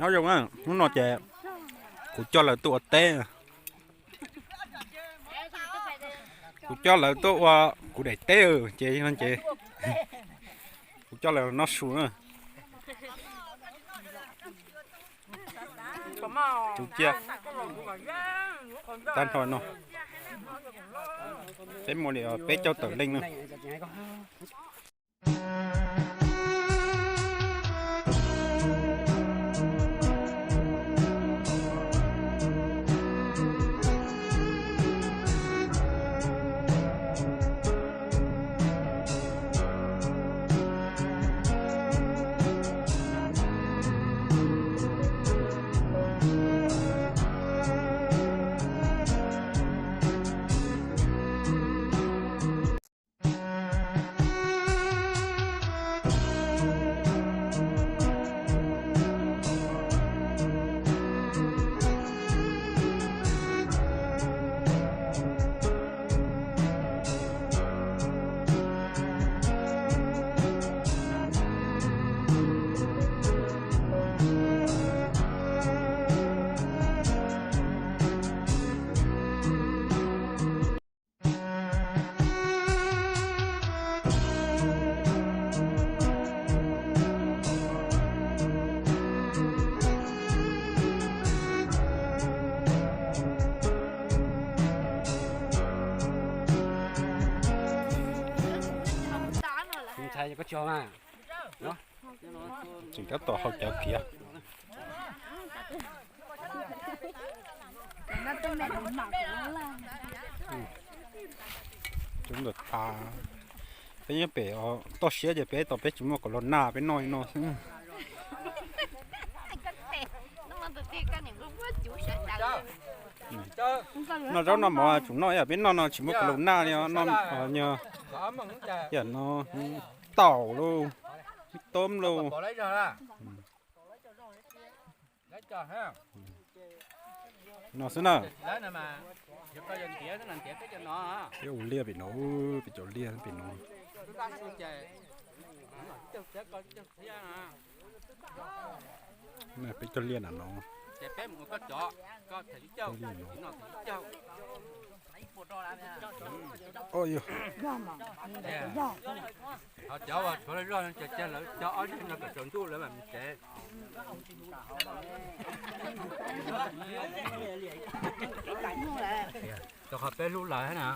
Nyob zoo na, hnub no ces kuv coj lawv tuaj ua teb. Kuv coj lawv tuaj ua kuv daim teb ces no ces kuv coj lawv noj su na. Tus cia tag nrho no, peb muaj li peb caug tawm leej na. Tseem tab tom haus cawv kiag. Cov ntawm tas, peb nyob pem toj siab ces peb tos peb tsis muaj kaus laum naj peb noj li no xwb. Noj zaub noj mov tsum noj ib yam peb noj no tsis muaj kaus laum naj li os, noj nyuag ib yam no taum lauj, me tub lauj. No xwb na. Peb ua liaj pem no, peb cov liaj pem no. Peb cog liaj na no. Ho cov uas tshuav loj loj no ces lawv cog ob zeg no kom tsaus ntuj lawv mam mus tsev. Rau qhov peb hlub lawv na.